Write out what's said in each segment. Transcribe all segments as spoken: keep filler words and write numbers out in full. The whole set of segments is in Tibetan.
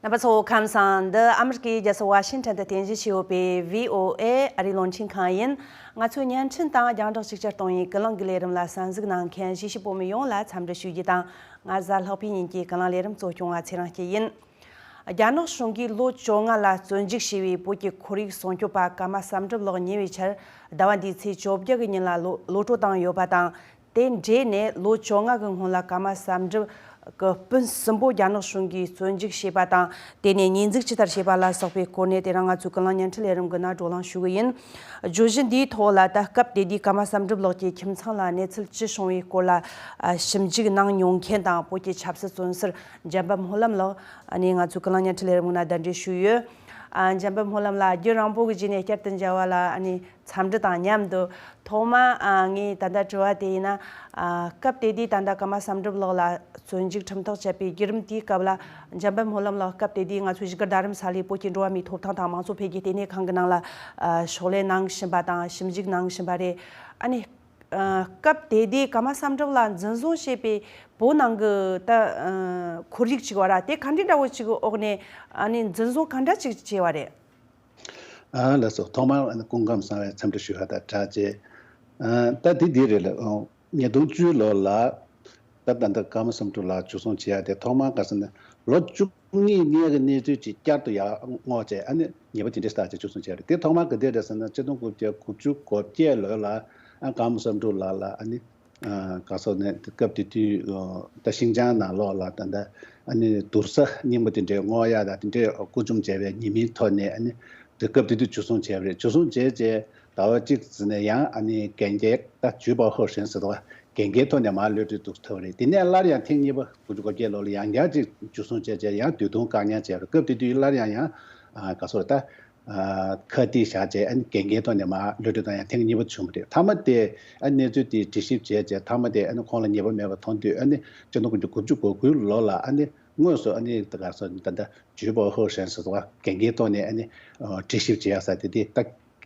རྣམ་པ་ཚོ་ཁམས་བཟང་། འདི་ཨ་མི་རི་ཀའི་རྒྱལ་ས་ཝ་ཤིང་ཊོན་དུ་རྟེན་གཞི་བྱས་ཡོད་པའི་བྷི་ཨོ་ཨེ་ཨ་རིའི་རླུང་འཕྲིན་ཁང་ཡིན། ང་ཚོའི་བརྙན་འཕྲིན་དང་རྒྱང་བསྒྲགས་ཅིག་ཅར་གཏོང་བའི་ཀུན་གླེང་གི་ལས་རིམ་ལ་གསན་གཟིགས་གནང་མཁན་གཞིས་བྱེས་བོད་མི་ཡོངས་ལ་འཚམས་འདྲི་ཞུ་རྒྱུ་དང་། ང་གཟའ་ལྷག་པའི་ཉིན་གྱི་ཀུན་གླེང་ལས་རིམ་གཙོ་སྐྱོང་བ་ཚེ་རིང་སྐྱིད་ཡིན། རྒྱ་ནག་གཞུང་གིས་ལོ་བཅོ་ལྔ་ལ་བཙོན་འཇུག་བྱས་པའི་བོད་ཀྱི་ཁོར་ཡུག་སྲུང་སྐྱོབ་པ་ཀརྨ་བསམ་གྲུབ་ལགས་ཉེ་བའི་ཆར་ཟླ་བ་འདིའི་ཚེས་བཅོ་བརྒྱད་ཀྱི་ཉིན་ལ་གློད་གློད་གྲོལ་བཏང་ཡོད་པ་དང་། དེ་འབྲེལ་ནས་ལོ་བཅོ་ལྔ་གི་སྔོན་ལ་ཀརྨ་བསམ་གྲུབ་ཀྱི་སྤུན་གསུམ་པོ་རྒྱ་ནག་གཞུང་གིས་བཙོན་འཇུག་བྱས་པ་དང་། དེ་ནས་ཉེས་འཛུགས་ཇི་ལྟར་བྱས་པ་ལ་སོགས་པའི་སྐོར་ནས་དེ་རིང་ང་ཚོའི་ཀུན་གླེང་བརྙན་འཕྲིན་ལས་རིམ་གྱི་ནང་བགྲོ་གླེང་ཞུ་གི་ཡིན། བརྗོད་གཞི་འདིའི་ཐོག་ལ་ད་སྐབས་དེ་དུས་ཀརྨ་བསམ་གྲུབ་ལགས་ཀྱི་ཁྱིམ་ཚང་ལ་གནས་ཚུལ་ཅི་བྱུང་བའི་སྐོར་ལ་ཞིབ་འཇུག་གནང་མྱོང་མཁན་དང་བོད་ཀྱི་ཆབ་སྲིད་བཙོན་ཟུར་འཇམ་དཔལ་སྨོན་ལམ་ལགས་ཨ་ནི་ང་ཚོའི་ཀུན་གླེང་བརྙན་འཕྲིན་ལས་རིམ་གྱི་ནང་གདན་འདྲེན་ཞུས་ཡོད། ཨ། འཇམ་དཔལ་སྨོན་ལམ་ལགས་རྒྱུན་རིང་པོ་གི་རྗེས་ནས་བསྐྱར་དུ་མཇལ་བ་ལ་ཨ་ནི་འཚམས་འདྲི་དང་མཉམ་དུ། ཐོག་མ་ཨ་ངས་ད་ལྟ་དྲི་བ་དེ་ཡིན་ན། ཨ། སྐབས་དེ་དུས་ད་ལྟ་ཀརྨ་བསམ་གྲུབ་ལགས་ལ་བཙོན་འཇུག་ཁྲིམས་ཐག་བཅད་པའི་བརྒྱུད་རིམ་དེའི་སྐབས་ལ་འཇམ་དཔལ་སྨོན་ལམ་ལགས་སྐབས་དེ་དུས་ང་ཚོའི་བཞུགས་སྒར་རྡ་རམ་ས་ལའི་བོད་ཀྱི་འགྲོ་བ་མིའི་ཐོབ་ཐང་དང་མང་གཙོ་འཕེལ་རྒྱས་ལྟེ་གནས་ཁང་གི་ནང་ལ་ཨ་ཕྱག་ལས་གནང་བཞིན་པ་དང་ཞིབ་འཇུག་གནང་བཞིན་པ་རེད། ཨ་ནི་ཨ་སྐབས་དེ་དུས་ཀརྨ་བསམ་གྲུབ་ལགས་འཛིན་བཟུང་བྱས་པའི་བོད་ནང་གི་ད་ཨ་ཁོར་ཡུག་ཅིག་ཡོད་ར། དེ་ག་འདྲའི་འདྲ་བོ་ཅིག་གི་འོག་ནས་ཨ་ནི་འཛིན་བཟུང་ག་འདྲ་ཅིག་བྱས་པ་རེད། ཨ་ལགས་སོ། ཐོག་མར་ཨ་ནི་སྐུ་ཁམས་བཟང་བའི་འཚམས་འདྲི་ཞུ་བ་དང་སྦྲགས་བྱས། ཨ་ད་འདི་འདི་རེད་ལགས། ཨོ། ཉིས་སྟོང་བཅུ་ལོ་ལ་ད་ད་ལྟ་ཀརྨ་བསམ་གྲུབ་ལགས་འཇུ་བཟུང་བྱེད་ཡ་དེ་ཐོག་མར་ག་ཟེར་ན་ལོ་བཅུ་གཉིས་སྔོན་གྱི་གནས་ཚུལ་ཅིག་བསྐྱར་དུ་ཡར་སྔོག་བྱས་ཨ་ནི་ཉེས་པ་དེ་འདྲ་ཞིག་བཏགས་བྱས་འཇུ་བཟུང་བྱས་རེད། དེ་ཐོག་མར་ག་དུས་རེད་ཟེར་ན་ཆིག་སྟོང་དགུ་བརྒྱ་དགུ་བཅུ་གོ་བརྒྱད་ལོ་ལ་ཨ་ཀརྨ་བསམ་གྲུབ་ལགས་ལ་ཨ་ནི། ཨ་ག་སོགས་ནས་སྐབས་དེ་དུས་ཨ་ད་ཤིན་ཅང་ནང་ལོགས་ལ་ད་ལྟ་ཨ་ནི་དུར་ས་རྙིང་པ་དེ་འདྲའི་སྔོག་ཡག་དང་དེ་འདྲའི་སྐུ་འཇུམ་བྱས་པའི་ཉེས་མིང་ཐོག་ནས་ཨ་ནི་དེ་སྐབས་དེ་དུས་འཇུ་བཟུང་བྱས་པ་རེད། འཇུ་བཟུང་བྱས་རྗེས་ཟླ་བ་གཅིག་ཙམ་ནས་ཡང་ཨ་ནི་འགན་འཁྱེར་ད་ཇུས་པ་ཧོར་ཞེན་ཟེར་བ་འགན་འཁྱེར་ཐོག་ནས་མར་གློད་གྲོལ་དུ་ཐོབ་པ་རེད། དེ་ནས་སླར་ཡང་ཐེངས་གཉིས་པ་དགུ་བཅུ་གོ་བརྒྱད་ལོ་ལ་ཡང་བསྐྱར་ཅིག་འཇུ་བཟུང་བྱས་རྗེས་ཡང་དུས་ཐུང་བཀག་ཉར་བྱས་པ་རེད། སྐབས་དེ་དུས་སླར་ཡང་ཡང་ཨ་ག་སོགས་ད། ཨ་ཁ་གཏད་བཞག་བྱས་ཨ་ནི་འགན་འཁྱེར་ཐོག་ནས་མར་གློད་གྲོལ་བཏང་ཡ་ཐེངས་གཉིས་པ་བྱུང་བ་རེད། མཐའ་མ་དེ་ཨ་གནས་ཚུལ་དེ་འདྲི་ཞིབ་བྱས་རྗེས་མཐའ་མ་དེ་ཨ་ནི་ཁོང་ལ་ཉེས་པ་མེད་པ་མཐོང་དུས་ཨ་ནི་སྤྱི་ནོར་དགུ་བཅུ་གོ་དགུ་ལོ་ལ་ཨ་ནི་དངོས་སུ་ཨ་ནི་ད་ག་སོ་ད་ལྟ་ཇུས་པ་ཧོར་ཞེན་ཟེར་བ་འགན་འཁྱེར་ཐོག་ནས་ཨ་ནི་འདྲི་ཞིབ་བྱེད་ཡ་ས་དེ་དེ་ད་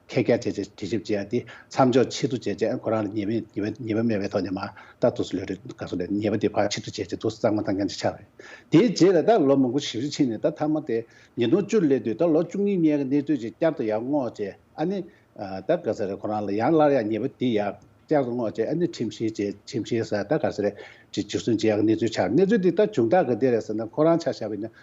ཁས་ཁྱེར་བྱས་རྗེས་འདྲི་ཞིབ་བྱེད་ཡ་དེ་མཚམས་འཇོག་ཆེད་དུ་བྱས་རྗེས་ཨ་ནི་ཁོ་རང་ལ་ཉེས་པ་ཉེས་པ་ཉེས་པ་མེད་པའི་ཐོག་ནས་མར་ད་དུས་སུ་གློད་གྲོལ་ག་སོ་ལས་ཉེས་པ་དེ་ཕར་ཕྱིར་བསྡུ་བྱས་རྗེས་དུས་སུ་གཙང་མ་བཏང་མཁན་ཅིག་ཆགས་པ་རེད། དེའི་རྗེས་ལ་ད་ལོ་མང་པོ་ཞེ་པོ་ཅིག་ཕྱིན་ནས་ད་མཐའ་མ་དེ། ཉིས་སྟོང་བཅུ་སླེབས་དུས་ད་ལོ་བཅུ་གཉིས་སྔོན་གྱི་གནས་ཚུལ་ཅིག་བསྐྱར་དུ་ཡར་སྔོག་བྱས་ཨ་ནི། ཨ་ད་ག་ཟེར་རེད། ཁོ་རང་ལ་ཡང་སླར་ཡང་ཉེས་པ་འདི་ཡར་བསྐྱར་དུ་སྔོག་བྱས་ཨ་ནི་ཁྲིམས་བཤེར་བྱས་ཁྲིམས་བཤེར་ཟེར་ད་ག་ཟེར་རེད། ཅིག་འཇུ་བཟུང་བྱེད་ཡག་གནས་ཚུལ་ཆགས། གནས་ཚུལ་འདི་ད་བྱུང་སྟངས་ག་འདི་རེད་ཟེར་ན་ཁོ་རང་ཆ་བཞག་པ་ཡིན་ན་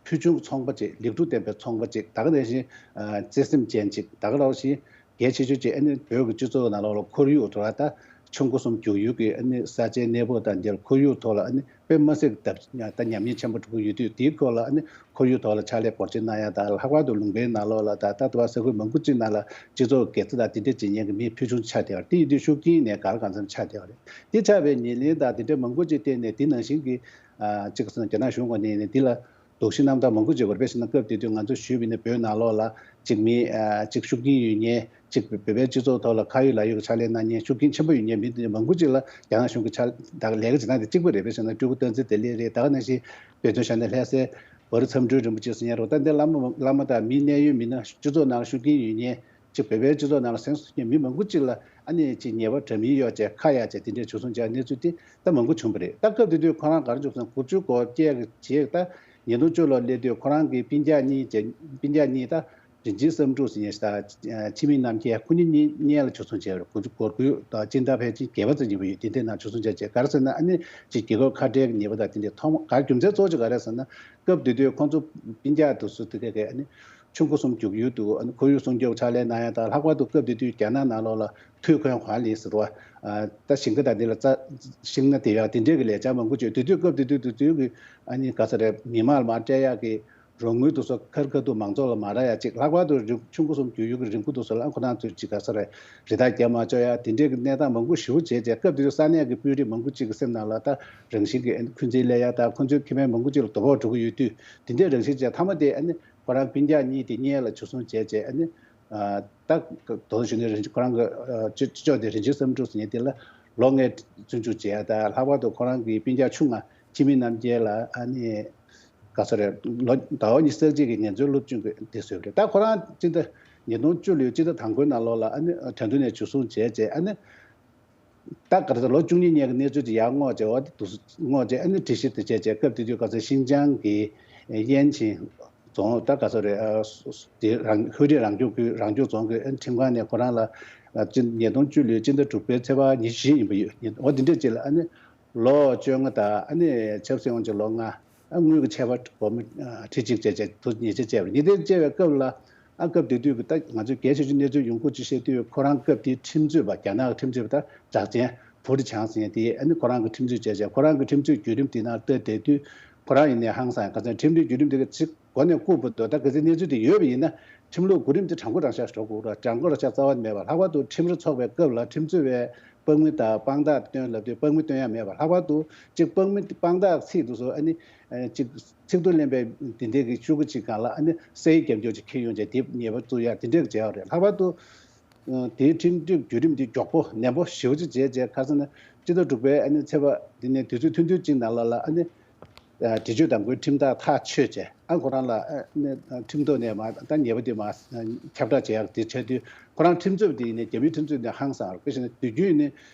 ཕུལ་བྱུང་གི་ཚོང་པ་ཅིག་ལེགས་གྲུབ་ལྡན་པའི་ཚོང་པ་ཅིག་ད་ག་ནང་བཞིན་བརྩེ་སེམས་ཅན་ཅིག་ད་ག་ནང་བཞིན་གལ་ཆེ་ཤོས་ཅིག་ཨ་ནི་བོད་ཀྱི་སྤྱི་ཚོགས་ནང་ལོགས་ལ་ཁོར་ཡུག་དོ་ར་ད། ཆུ་འགོ་གསུམ་རྒྱུག་ཡུལ་གྱི་ཨ་ནི་ས་ཆའི་གནས་བབ་དང་འབྲེལ་ཁོར་ཡུག་ཐོག་ལ་ཨ་ནི་དཔེ་མ་སྲིད་ཀྱི་ད་ཉམས་ཉེས་ཆེན་པོ་འགྲོ་གི་ཡོད་དུས་དེའི་སྐོར་ལ་ཨ་ནི་ཁོར་ཡུག་ཐོག་ལ་ཕྱག་ལས་འབོར་ཆེན་གནང་ཡ་དང་ལྷག་པར་དུ་ལུང་པའི་ནང་ལོགས་ལ་ད་ལྟ་བར་ས་ཁུལ་མང་པོ་ཅིག་ནང་ལ་སྤྱི་ཚོགས་དགེ་རྩ་དང་དེ་འདྲ་བྱེད་མཁན་གྱི་མི་ཕུལ་བྱུང་ཆགས་བསྡད་པ་རེད། དེ་ཡིན་དུས་ཤུགས་རྐྱེན་ནས་ག་ལ་གང་འཚམ་ཆགས་བསྡད་པ་རེད། དེ་ཆགས་པའི་ཉེར་ལེན་དང་དེ་འདྲ་མང་པོ་ཅིག་བརྟེན་ནས་དེ་ནང་བཞིན་གྱི་ཨ་གཅིག་ག་ཟེར་ན་རྒྱ་ནག་གཞུང་ངོས་ནས་ནི་འདི་ལ་དོགས་གཞི་རྣམ་དག་མང་པོ་ཅིག་ཡོད་རེད། དཔེ་བཞག་ན་སྐབས་དེ་དུས་ང་ཚོ་ཞུས་པ་ཡིན་ན་བོད་ནང་ལོགས་ལ་ཅིག་མི་ཨ་ཅིག་ཤུགས་རྐྱེན་ཡོད་མཁན་ཅིག་བོད་པའི་སྤྱི་ཚོགས་ཐོག་ལ་ཁ་ཡོད་ལག་ཡོད་ཀྱི་ཕྱག་ལས་གནང་མཁན་ཤུགས་རྐྱེན་ཆེན་པོ་ཡོད་མཁན་མི་དེ་མང་པོ་ཅིག་ལ་རྒྱ་ནག་གཞུང་གི་ཕྱག་ད་ལས་ཀ་བྱེད་སྟངས་དེ་གཅིག་པ་རེད། དཔེ་བཞག་ན་སྤྲུལ་སྐུ་བསྟན་འཛིན་བདེ་ལེགས་རེད། ད་ག་ནང་བཞིན་དཔེ་མཚོན་བཞག་ན་ལྷ་སའི་བྷ་རི་མཚམས་སྤྲུལ་རིན་པོ་ཆེ་ཟེར་མཁན་རེད། ད་འདི་བླ་མ་བླ་མ་དང་མི་གནད་ཡོད་མི་སྣ་སྤྱི་ཚོགས་ནང་ལ་ཤུགས་རྐྱེན་ཡོད་མཁན་ཅིག་བོད་པའི་སྤྱི་ཚོགས་ནང་ལ་སེམས་གསོ་མཁན་མི་མང་པོ་ཅིག་ལ་ཨ་ནི་ཅིག་ཉེས་པ་འདྲ་མིན་གཡོག་བྱས་ཁ་གཡར་བྱས་དེ་འདྲའི་འཇུ་བཟུང་བྱས་གནས་ཚུལ་དེ་ད་མང་པོ་བྱུང་བ་རེད། ད་སྐབས་དེ་དུས་ཁོ་རང་ག་རེ་བྱུང་སོང་། དགུ་བཅུ་གོ་བརྒྱད་ཀྱི་རྗེས་ད་ཉིས་སྟོང་བཅུ་ལོ་སླེབས་དུས་ཁོ་རང་གི་སྤུན་ཀྱག་གཉིས་བྱས་སྤུན་ཀྱག་གཉིས་ད་རིན་ཆེན་བསམ་གྲུབ་ཟེར་མཁན་ཞིག་དང་འཆི་མེད་རྣམ་རྒྱལ་ཁོ་གཉིས་གཉིས་གཉིས་ལ་འཇུ་བཟུང་བྱས་པ་རེད། དགུ་བཅུ་གོ་དགུ་དང་སྤྱི་ཟླ་ཕལ་ཆེར་བརྒྱད་པ་ཙམ་ཡིན་པ་ཡོད། དེ་འདྲའི་ནང་འཇུ་བཟུང་བྱས་བྱས་ག་རེ་ཟེར་ན་ཨ་ནི་ཅིག་རྒྱལ་ཁབ་ཁ་བྲལ་གྱི་ཉེས་པ་དང་དེ་འདྲའི་ཐོག་མ་ག་རེ་རྒྱུ་མཚན་གཙོ་བོ་ཅིག་ག་རེ་ཟེར་ན་སྐབས་དེ་དུས་ཁོང་ཚོ་སྤུན་ཀྱག་དེ་ཚོ་དེ་ག་གི་ཨ་ནི། ཆུ་འགོ་གསུམ་རྒྱུག་ཡུལ་དུ་ཁོར་ཡུག་སྲུང་སྐྱོབ་ཕྱག་ལས་གནང་ཡ་དང་ལྷག་པར་དུ་སྐབས་དེ་དུས་རྒྱ་ནག་ནང་ལོགས་ལ་ཐུའུ་ཁོན་ཧྭ་ལི་ཟེར་བ། ད་ཞིང་ཁ་དང་དེ་ལ་རྩྭ་ཤིང་སྣ་དེ་ཡག་དེ་འདྲས་ཀྱི་ལས་འཆར་མང་པོ་བྱས། དེ་དུས་སྐབས་དེ་དུས་དེ་དུས་ཀྱི་ཨ་ནི་ག་ས་རེད། མི་མང་ལ་མར་སྤྲད་ཡག་གི་རོགས་དངུལ་དེ་ཚོ་ཁ་རི་ཁ་ཐུག་མང་ཚོགས་ལ་མ་རག་ཡ་གཅིག་ལྷག་པར་དུ་རི་ཆུ་འགོ་གསུམ་རྒྱུག་ཡུལ་གྱི་རི་འགོ་དེ་ཚོ་ལ་ཁོ་རང་ཚོས་གཅིག་ག་ས་རེད། རི་དྭགས་རྒྱབ་མ་བཅོ་ཡ་དེ་འདྲས་ཀྱི་གནས་སྟངས་མང་པོ་ཞེ་པོ་བྱས་རྗེས་སྐབས་དེ་དུས་ས་གནས་ཀྱི་དཔོན་རིགས་མང་པོ་གཅིག་གི་སེམས་ནང་ལ་ད་རང་བཞིན་གྱི་འཁོན་འཛིན་སླེབས་ཡ་དང་ཁོ་ཚོའི་ཁེ་ཕན་མང་པོ་གཅིག་ལ་དོ་ཕོག་འགྲོ་གི་ཡོད་དུས། དེ་འདྲའི་རང་བཞིན་བྱས་མཐའ་མ་དེ་ཨ་ནི་ཁོ་རང་སྤུན་ཀྱག་གཉིས་དེ་གཉིས་ལ་འཇུ་བཟུང་བྱས་རྗེས་ཨ་ནི། ད་དོ་ཞུ་ནས་རིན་ཆེན་ཁོ་རང་གི་ཅི་ཅོ་དེ་རིན་ཆེན་བསམ་གྲུབ་ཟེར་མཁན་དེ་ལ་ལོ་ལྔའི་བཙོན་འཇུག་བྱས་ཡ་དང་ལྷག་པར་དུ་ཁོ་རང་གི་སྤུན་ཀྱག་ཆུང་ང་འཆི་མེད་རྣམ་རྒྱལ་ལ་ཨ་ནི་ག་ས་རེད། ལོ་ཟླ་བ་ཉི་ཤུ་རྩ་གཅིག་གི་ངལ་རྩོལ་སློབ་སྦྱོང་གི་དེ་བཟོས་པ་རེད། ད་ཁོ་རང་སྤྱི་ཟླ་ཉིས་སྟོང་བཅུ་ལོའི་སྤྱི་ཟླ་དང་པོའི་ནང་ལོགས་ལ་ཨ་ནི་དོན་དུ་ནས་འཇུ་བཟུང་བྱས་རྗེས་ཨ་ནི། ད་ག་རེ་ཟེར། ལོ་བཅུ་གཉིས་སྔོན་གྱི་གནས་ཚུལ་དེ་ཡར་སྔོག་བྱས་འོ་དེ་དུས་སུ་སྔོག་བྱས་ཨ་ནི་དྲི་ཞིབ་དེ་བྱས་རྗེས་སྐབས་དེ་དུས་ག་ཚོད་ཤིན་ཅང་གི་ཡན་ཆིང་ རྫོང་ད་ག་ཚོད་རེད། ཨ་སོ་སོ་དེ་རང་ཧུའེ་ཊེ་རང་སྐྱོང་ཁུལ་རང་སྐྱོང་རྫོང་གི་ཨ་ཁྲིམས་ཁང་ནས་ཁོ་རང་ལ་ཨ་སྤྱི་ཉིས་སྟོང་བཅུ་ལོའི་སྤྱི་ཟླ་དྲུག་པའི་ཚེས་པ་ཉི་ཤུ་བཞི་ཡིན་པ་ཡོད། ཉིན་འོ་དེ་འདྲས་ཅིག་ལ་ཨ་ནི་ལོ་བཅོ་ལྔ་དང་ཨ་ནི་ཆབ་སྲིད་དབང་ཆ་ལོ་ལྔ། ཨ་དངུལ་གྱི་ཆད་པ་སྒོར་མོ་ཨ་ཁྲི་གཅིག་བཅས་བཅས་དུ་ཉེས་ཆད་བཅད་པ་རེད། ཉེས་ཆད་བཅད་པའི་སྐབས་ལ་ཨ་སྐབས་དེ་དུས་ཀྱི་ད་ང་ཚོས་གལ་ཆེ་ཤོས་གནས་ཚུལ་ཡོང་ཁུངས་ཅིག་བཤད་དུས་ཁོ་རང་སྐབས་དེའི་ཁྲིམས་རྩོད་པ་རྒྱ་ནག་གི་ཁྲིམས་རྩོད་པ་ད་གྲགས་ཅན་ཕུའུ་ཁྲི་ཆང་ཟེར་མཁན་དེ་ཨ་ནི་ཁོ་རང་གི་ཁྲིམས་རྩོད་བྱས་བྱས་ཁོ་རང་གི་ཁྲིམས་རྩོད་བརྒྱུད་རིམ་དེ་ནང་ལྟ་བསྡད་དུས་ཁོ་རང་ཡིན་ནའི་ཧང་སང་ཁ་སང་ཁྲིམས་རྩོད་བརྒྱུད་རིམ་དེ་ག་ཚོད་གོ་གནས་བཀུག་པ་འདུག་ད་ག་ཚོད་གནས་ཚུལ་དེ་ཡོད་པ་ཡིན་ན་ཁྲིམས་ལུགས་གོ་རིམ་དེ་དྲང་པོ་རང་ཤག་འགྲོ་དགོས་ར། དྲང་པོ་རང་ཤག་རྩ་བ་ནས་མེད་པ། ལྷག་པར་དུ་ཁྲིམས་ར་ཚོགས་པའི་སྐབས་ལ་ཁྲིམས་རྩོད་པའི་དཔང་མི་དང་དཔང་རྟགས་སྟོན་ལབ་དུས་དཔང་མི་སྟོན་ཡ་མེད་པ། ལྷག་པར་དུ་གཅིག་དཔང་མི་དཔང་རྟགས་ཚིག་དེ་ཚོ་ཨ་ནི་ཨ་གཅིག་ཚིག་ཐོ་ལེན་པའི་འདི་འདྲས་ཀྱི་ཤོག་གུ་གཅིག་སྒང་ལ་ཨ་ནི་སའི་རྒྱབ་སྐྱོར་གཅིག་འཁྱེར་ཡོང་བྱས་དེ་ཉེས་པ་བཙུགས་ཡ་དེ་འདྲས་ཀྱི་བྱས་པ་རེད། ལྷག་པར་དུ་ཨ་དེའི་ཁྲིམས་གཏུག་བརྒྱུད་རིམ་འདི་མགྱོགས་པོ་ནན་པོ་ཞེ་པོ་ཅིག་བྱས་བྱས་ཁ་སང་ནས་སྤྱི་ཟླ་དྲུག་པའི་ཨ་ནི་ཚེས་པ་འདི་ནས་དུས་ཚོད་ཐུང་ཐུང་གཅིག་ནང་ལ་ལ་ཨ་ནི་ཨ་འདྲི་གཅོད་དང་པོའི་ཁྲིམས་ཐག་ཐག་ཆོད་བྱས། ཨ་ཁོ་རང་ལ་ཨ་ནི་ཁྲིམས་ཐོག་ནས་མ་ད་ཉེས་པ་དེ་མ་ཁྱབ་བསྒྲགས་བྱེད་ཡག་དེ་བྱས་དུས་ཁོ་རང་ཁྲིམས་རྩོད་པ་དེ་ཡིན་ནའི་རྒྱ་མིའི་ཁྲིམས་རྩོད་པ་དེ་ཧང་སང་བ་རེད། དཔེ་བཞག་ན་དུས་རྒྱུན་ཡིན་ནའི་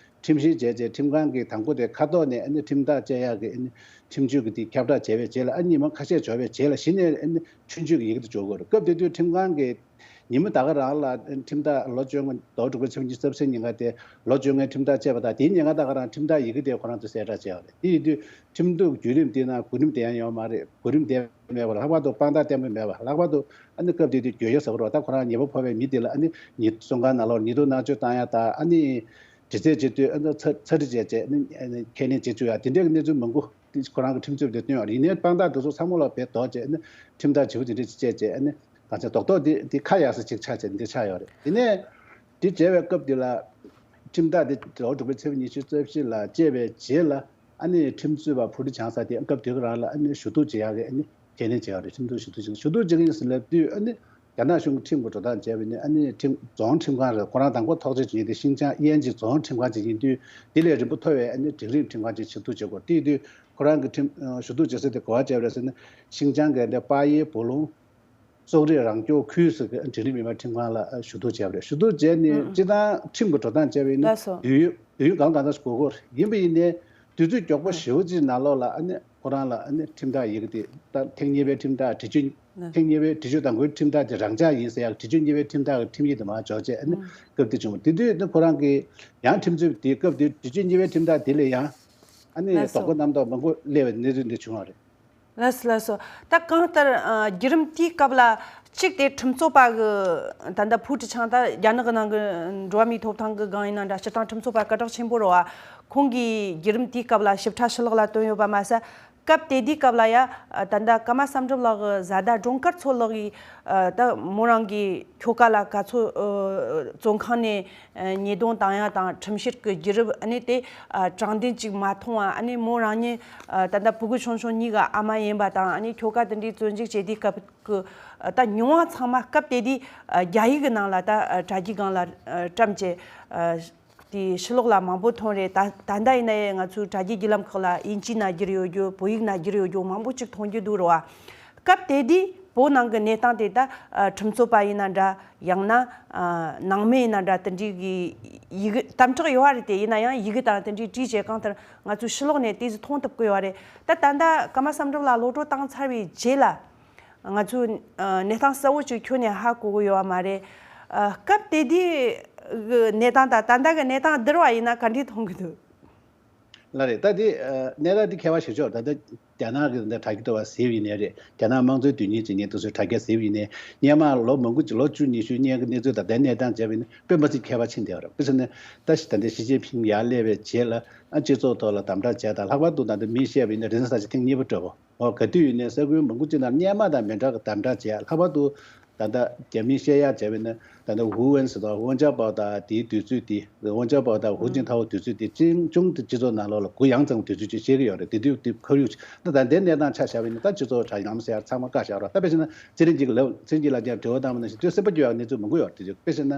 ཁྲིམས་བཤེར་བྱས་བྱས་ཁྲིམས་ཁང་གིས་དང་པོ་དེ་ཁ་ཐོག་ནས་ཨ་ནི་ཁྲིམས་ཐག་བཅད་ཡག་གི་ཨ་ནི་ཁྲིམས་གཅོད་ཀྱི་དེ་ཁྱབ་བསྒྲགས་བྱས་པའི་རྗེས་ལ་ཨ་ཉིན་མ་ཁ་ཤས་འབྱོར་བའི་རྗེས་ལ་གཞི་ནས་ཨ་ནི་ཆུང་ཆུང་གི་ཡི་གེ་དེ་འབྱོར་དགོས་རེད། སྐབས་དེ་དུས་ཁྲིམས་ཁང་གིས་ཉིན་མོ་ད་ག་རང་ལ་ཁྲིམས་ཐག་ལོ་བཅོ་ལྔ་ཟླ་བ་དྲུག་པའི་ཚེས་ཉི་ཤུ་རྩ་བཞི་ཉིན་ཀ་དེ་ལོ་བཅོ་ལྔའི་ཁྲིམས་ཐག་བཅད་པ་དང་དེའི་ཉིན་ཀ་ད་ག་རང་ཁྲིམས་ཐག་ཡི་གེ་དེ་ཁོ་རང་ཚོས་གསལ་བསྒྲགས་བྱས་པ་རེད། དེ་ཡིན་དུས་ཁྲིམས་གཏུག་བརྒྱུད་རིམ་དེ་ན་གོ་རིམ་དེ་ཡང་ཡོད་མ་རེད། གོ་རིམ་དེ་མེད་པ་ལ་ལྷག་པར་དུ་དཔང་རྟགས་བརྟན་པོ་མེད་པ་ལྷག་པར་དུ་ཨ་ནི་སྐབས་དེ་དུས་གྱོད་གཞི་ཟེར་བ་རེད་བ། ད་ཁོ་རང་ཉེས་པ་ཕོག་པའི་མི་དེ་ལ་ཨ་ནི་ཉིད་བཙོན་ཁང་ནང་ལོགས་ཉིས་སྟོང་མནར་གཅོད་བཏང་ཡ་དང་ཨ་ནི་དྲི་རྩད་བྱེད་དུས་ཨ་ནི་ཚ་ཚ་འདྲི་བྱས་བྱས་ཨ་ནི་ཁས་ལེན་བྱེད་བཅུག་ཡ་དེ་འདྲས་ཀྱི་གནས་ཚུལ་མང་པོ་དེ་ཁོ་རང་གི་ཁྲིམས་རྩོད་དེ་བཏོན་ཡོད་རེད། ཡིན་ནའི་དཔང་རྟགས་དེ་ཚོ་ཚང་མ་ལ་བེད་འདོགས་བྱས་ཨ་ནི་ཁྲིམས་ཐག་ཇེ་པོ་དེ་འདྲས་ཅིག་བཅད་བྱས་ཨ་ནི་གང་ཚེ་རྡོག་རྡོག་དེ་དེ་ཁ་ཡག་ས་ཅིག་ཆགས་བྱས་འདི་ཆགས་ཡོད་རེད། དེ་ནས་དེ་བྱས་པའི་སྐབས་དེ་ལ་ཁྲིམས་ཐག་དེ་ཟླ་བ་དྲུག་པའི་ཚེས་པ་ཉི་ཤུ་རྩ་བཞི་ལ་བཅད་པའི་རྗེས་ལ་ཨ་ནི་ཁྲིམས་རྩོད་པ་ཕུ་ཁྲི་བྱང་ས་དེ་སྐབས་དེ་ག་རང་ལ་ཨ་ནི་ཞུ་གཏུག་བྱེད་ཡག་གི་ཨ་ནི་ཁས་ལེན་བྱས་ཡོད་རེད། ཁྲིམས་ཐོག་ཞུ་གཏུག་བྱེད་ཀྱི་ཞུ་གཏུག་བྱེད་ཀྱི་ཡིན་ཟེར་ལབ་དུས་ཨ་ནི་རྒྱ་ནག་གཞུང་གི་ཁྲིམས་ཀྱི་འགྲོ་སྟངས་བྱས་པ་ཡིན་ན་ཨ་ནི་ཁྲིམས་རྫོང་ཁྲིམས་ཁང་རེད། ཁོ་རང་དང་པོ་ཐོག་བརྩེགས་བྱེད་མཁན་དེ་ཤིན་ཅང་ཨི་ཨན་ཇི་རྫོང་ཁྲིམས་ཁང་ཅིག་ཡིན་དུས་དེ་ལས་རིམ་པ་མཐོ་བའི་ཨ་ནི་སྒྲིག་རིམ་ཁྲིམས་ཁང་ཅིག་ཞུ་གཏུག་བྱེད་དགོས་རེད། དེ་ཡིན་དུས་ཁོ་རང་གི་ཁྲིམས་ཞུ་གཏུག་བྱེད་ས་དེ་ག་པར་བྱས་པ་རེད་ཟེར་ན་ཤིན་ཅང་གི་འདི་པ་ཡེ་བུ་ལུང་སོག་རིགས་རང་སྐྱོང་ཁུལ་ཟེར་གི་འབྲིང་རིམ་མི་དམངས་ཁྲིམས་ཁང་ལ་ཞུ་གཏུག་བྱས་པ་རེད། ཞུ་གཏུག་བྱས་ནས་ཨུ། སྤྱི་བཏང་ཁྲིམས་ཀྱི་འགྲོ་སྟངས་བྱས་པ་ཡིན་ན་ལགས་སོ། དུས་ཡུན་དུས་ཡུན་གང་གང་ཙམ་ཞིག་འགོར་གྱི་ཡོད་རེད། ཡིན་པ་ཡིན་ནའི་དུས་ཚོད་མགྱོགས་པོ་ཨུ། ཞེ་པོ་ཅིག་ནང་ལོགས་ལ་ཨ་ནི་ཁོ་རང་ལ་ཨ་ནི་ཁྲིམས་ཐག་ཡི་གེ་དེ་ད་ཐེངས་གཉིས་པའི་ཁྲིམས་ཐག་དྲི་གཅོད་ཨུ། ཐེངས་གཉིས་པའི་དྲི་གཅོད་དང་པོའི་ཁྲིམས་ཐག་དེ་རང་འཇགས་ཡིན་ཟེར་ཡག་དྲི་གཅོད་གཉིས་པའི་ཁྲིམས་ཐག་གི་ཁྲིམས་ཡིག་དེ་མར་འབྱོར་བྱས་ཨ་ནི་ཨུ། སྐབས་དེ་བྱུང་བ་དེ་དུས་ཨ་ནི་ཁོ་རང་གིས་ཡང་ཁྲིམས་རྩོད་དེ་སྐབས་དེ་དྲི་གཅོད་གཉིས་པའི་ཁྲིམས་ཐག་དེ་ལས་ཡང་ཨ་ནི་ལགས་སོ། དོགས་པ་རྣམ་རྟོག་མང་པོ་སླེབས་པའི་གནས་ཚུལ་འདི་བྱུང་བ་རེད། ལགས་སོ་ལགས་སོ། ད་གང་ལྟར་ཨ་བརྒྱུད་རིམ་དེའི་སྐབས་ལ་གཅིག་དེ་ཁྲིམས་རྩོད་པ་གི་ད་ལྟ་ཕུའུ་ཁྲི་ཆང་ད་རྒྱ་ནག་གི་ནང་གི་འགྲོ་བ་མིའི་ཐོབ་ཐང་གི་སྒང་ཡིན་ན་འདྲ་སྤྱིར་བཏང་ཁྲིམས་རྩོད་པ་སྐད་གྲགས་ཆེན་པོ་རེད་བ། ཁོང་གིས་བརྒྱུད་རིམ་དེའི་སྐབས་ལ་ཞིབ་ཕྲ་ཕྱི་ལོགས་ལ་བཏོན་ཡོད་པ་མ་ཟད། སྐབས་དེ་དུས་སྐབས་ལ་ཡ་ད་ལྟ་ཀརྨ་བསམ་གྲུབ་ལགས་ཀྱི་བཟའ་ཟླ་སྒྲོལ་དཀར་མཚོ་ལགས་ཀྱིས་ད་མོ་རང་གི་ཁྱོ་ག་ལ་ག་ཚོད་བཙོན་ཁང་ནས་ཉེས་རྡུང་བཏང་ཡ་དང་ཁྲིམས་བཤེར་གྱི་བརྒྱུད་རིམ་ཨ་ནི་དེ་དྲང་བདེན་ཅིག་མ་མཐོང་བ་ཨ་ནི་མོ་རང་ཉིད་ད་ལྟ་ཕྲུ་གུ་ཆུང་ཆུང་གཉིས་ཀྱི་ཨ་མ་ཡིན་པ་དང་ཨ་ནི་ཁྱོ་ག་དེ་འདྲའི་བཙོན་འཇུག་བྱས་དུས་སྐབས་ཀྱི་ད་མྱོང་བ་ཚང་མ་སྐབས་དེ་དུས་རྒྱ་ཡིག་གི་ནང་ལ་ད་དྲ་རྒྱའི་སྒང་ལ་བཀྲམ་བྱས། དེ་ཕྱི་ལོགས་ལ་མང་པོ་མཐོང་རེད། ད་ད་ལྟ་ཡིན་ན་ཡང་ང་ཚོའི་དྲ་རྒྱའི་བརྒྱུད་ལམ་ཁག་ལ་དབྱིན་ཇིའི་ནང་བསྒྱུར་ཡོད་རྒྱུ་བོད་ཡིག་ནང་བསྒྱུར་ཡོད་རྒྱུ་མང་པོ་ཅིག་མཐོང་རྒྱུ་འདུག་རེད་བ། སྐབས་དེ་དུས་བོད་ནང་གི་གནས་སྟངས་དེ་ད་ཁྲིམས་རྩོད་པ་ཡིན་ན་འདྲ་ཡང་ན་ནང་མི་ཡིན་ན་འདྲ་དེ་འདྲའི་གི་ཡི་གེ་དམ་དྲག་ཡོད་བ་རེད་དེ། ཡིན་ན་ཡང་ཡི་གེ་དང་དེ་འདྲའི་བྲིས་བྱས་གང་ལྟར་ང་ཚོའི་ཕྱི་ལོགས་ནས་དེ་ཚོ་མཐོང་ཐུབ་ཀྱི་ཡོད་རེད། ད་ད་ལྟ་ཀརྨ་བསམ་གྲུབ་ལགས་གློད་གྲོལ་བཏང་ཚར་བའི་རྗེས་ལ། ང་ཚོས་ཨ་གནས་སྟངས་གསལ་བོ་ཅིག་ཁྱོན་ནས་ཧ་གོ་གི་ཡོད་པ་མ་རེད། ཨ་སྐབས་དེ་དུས་གི་གནས་སྟངས་དང་ད་ལྟ་གི་གནས་སྟངས་བསྡུར་བ་ཡིན་ན་ག་འདྲས་མཐོང་གི་འདུག་ལགས་རེད། ད་དེ་ཨ་གནས་སྟངས་དེ་ཁྱད་པར་ཞེ་ཅིག་ཡོད་རེད། ད་ལྟ་རྒྱ་ནག་གི་ད་དྲ་རྒྱ་ལྟ་བ་ཟེར་བ་ཡིན་ནའི་རེད། རྒྱ་ནག་དམངས་གཙོའི་དོན་གཉེར་བྱེད་མཁན་དེ་ཚོའི་དྲ་རྒྱ་ཟེར་བ་ཡིན་ནའི་སྔོན་མ་ལོ་མང་པོ་ཅིག་ལོ་བཅུ་ཉི་ཤུ་སྔོན་གྱི་གནས་ཚུལ་དང་ད་ལྟའི་གནས་སྟངས་བྱས་པ་ཡིན་ན་དཔེ་མ་སྲིད་ཁྱད་པར་ཕྱིན་བསྡད་ཡོད་རེད། དཔེ་བྱས་ན་ད་ཞི་ད་ལྟ་ཞི་ཅིན་ཕིང་ཡར་སླེབས་པའི་རྗེས་ལ་ཨ་སྤྱི་ཚོགས་ཐོག་ལ་དམ་དྲག་བྱས་དང་ལྷག་པར་དུ་ད་ལྟ་མི་བཤད་པ་ཡིན་ན་རེས་གཟའ་ཟླ་ཐེངས་གཉིས་པ་འདྲ་པོ། འོ་ག་དུས་ཡིན་ནའི་ས་ཁུལ་མང་པོ་ཅིག་ནང་སྔོན་མ་དང་མི་འདྲ་གི་དམ་དྲག་བྱས། ལྷག་པར་དུ་ད་ལྟ་རྒྱ་མིས་བཤད་ཡག་བྱས་པ་ཡིན་ན་ད་ལྟ་ཝུའུ་ཝེན་ཟེར་དང་ཝུའུ་ཅཱ་པའོ་དང་དེའི་དུས་ཚོད་དེ། ཝུའུ་ཅཱ་པའོ་དང་ཧུའུ་ཅིན་ཐའོ་དུས་ཚོད་དེ་ཅུང་ཅུང་དེ་སྤྱི་ཚོགས་ནང་ལོགས་ལ་གུ་ཡངས་ཙམ་དུས་ཚོད་ཅིག་བཤད་ཀྱི་ཡོད་རེད། དེ་དུས་དེ་ཁོར་ཡུག་ད་ད་ལྟའི་གནས་སྟངས་ཆ་བཞག་པ་ཡིན་ན་ད་སྤྱི་ཚོགས་དྲ་ལམ་ཟེར་ཡག་ཚང་མ་བཀག་བཞག་རོགས། ད་དཔེ་བྱས་ན་ཚེ་རིང་གཅིག་ལ་ཚེ་རིང་གཅིག་ལ་ཀྱང་དྲི་བ་བཏང་བ་ནང་བཞིན་དུས་སེམས་པ་སྐྱོ་ཡག་གནས་ཚུལ་མང་པོ་ཡོད་རེད། དེ་དཔེ་བྱས་ན་